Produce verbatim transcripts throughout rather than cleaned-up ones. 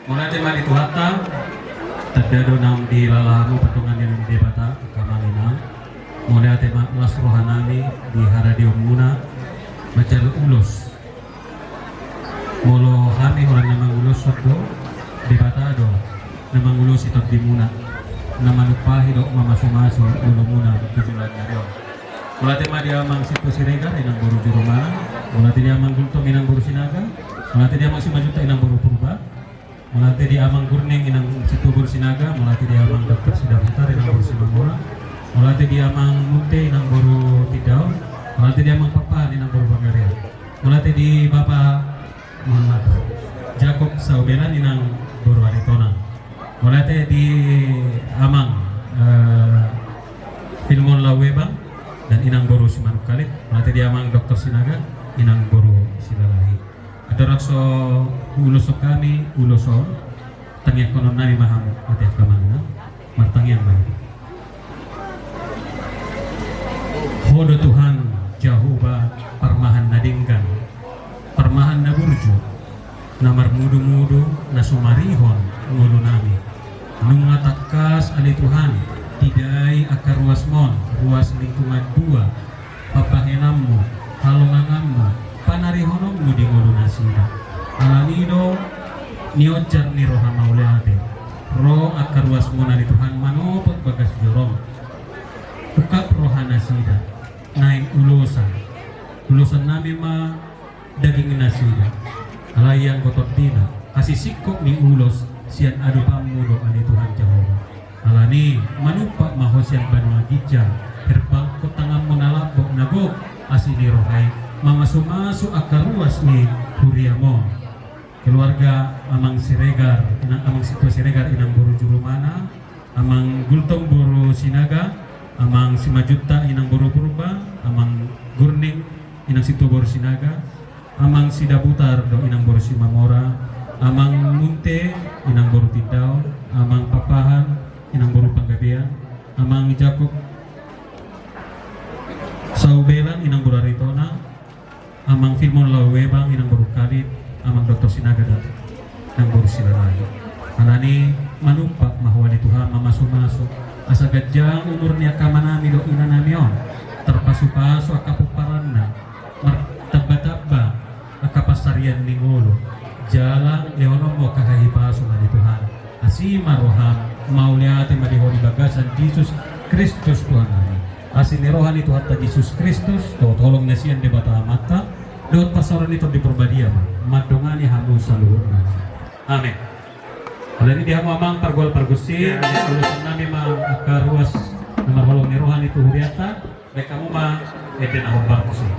Mauliate ma di Tuhanta, tanda do naung dilala hamu pardonganan ni Debata, angka amang inang. Mauliate ma, las rohanami di haradeonmuna manjalo ulos. Molo hami holan na manguloshon do, Debata do na mangulosi tondimuna, na manumpahi dohot mamasumasu ngolumuna tu joloan ni ari on. Mauliate ma di amang Sintua Siregar inang boru Jurumana. Mauliate di amang Gultom inang boru Sinaga. Mauliate di amang Simanjuntak inang boru Purba. Mauliate di amang Gurning inang Sintua boru Sinaga. Mauliate di amang Doktor Sidabutar inang boru Simamora. Mauliate di amang Munte inang boru Tindaon. Mauliate di amang Papahan inang boru Panggabean. Mauliate di Bapa, mohon maaf, Jakob Saubelan inang boru Aritonang. Mauliate di amang, eh, Filmon Lauebang dan inang boru Simanungkalit. Mauliate di amang Doktor Sinaga inang boru Silalahi. Andorang so huuloshon hami ulos on, tangiangkonon nami ma hamu ate angka amang inang. Martangiang ma hita. Ho do Tuhan Jahowa, parmahan na denggan, parmahan na burju, na marmudumudu, na sumarihon ngolunami. Nunga tangkas ale Tuhan didai angka ruasmon, ruas lingkungan dua, pambahenanmu, halonganganmu, panarihononmu di ngolu nasida. Alani do nionjar ni roha mauliate, ro angka ruasmon ale Tuhan manopot bagas jorom. Ungkap roha nasida, naeng ulosan. Ulosannami ma daging nasida. Alai anggo tondina, hasisingkop ni ulos sian adopanmu do ale Tuhan Jahowa. Alani manumpak ma ho sian banua ginjang, herbangkon tanganmu na lambok na gok, asi ni roha i mamasumasu angka ruas ni huriam on. Keluarga amang Siregar, inang, amang Sintua Siregar inang boru Jurumana, amang Gultom boru Sinaga, amang Simanjuntak inang boru Purba, amang Gurning inang Sintua boru Sinaga, amang Sidabutar dohot inang boru Simamora, amang Munte inang boru Tindaon, amang Papahan inang boru Panggabean, amang Jakob Saubelan inang boru Aritonang, amang Filmon Lauebang inang boru Kalit, amang Doktor Sinaga dan inang boru Silalahi. Alani manumpak ma ho ale Tuhan mamasumasu, asa ganjang umur ni angka amanami dohot inanami on, tarpasupasu angka pomparanna, martambatamba angka pansarian ni ngolu, jala lehononmu angka hahipason ale Tuhan. Asi ma roham, mauliate ma di ho di bagasan Jesus Kristus Tuhannami. Asi ni roha ni Tuhanta Jesus Kristus, dohot holong na sian Debata Amanta, dohot parsaoran ni Tondi Parbadia ma mandongani hamu saluhutna. Amen. Alani di hamu amang pargual pargonsi, ulosan nami ma angka ruas na marholong ni roha ni tu hurianta. Baen hamu ma ende na hombar musik.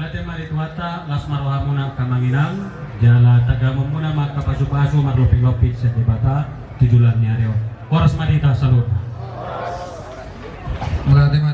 Mauliate ma di Tuhanta, las ma rohamuna angka amang inang, jala tagamon muna ma angka pasupasu marlopitlopi sian Debata tu joloan ni ari on. Horas ma di hita saluhutna. Mauliate.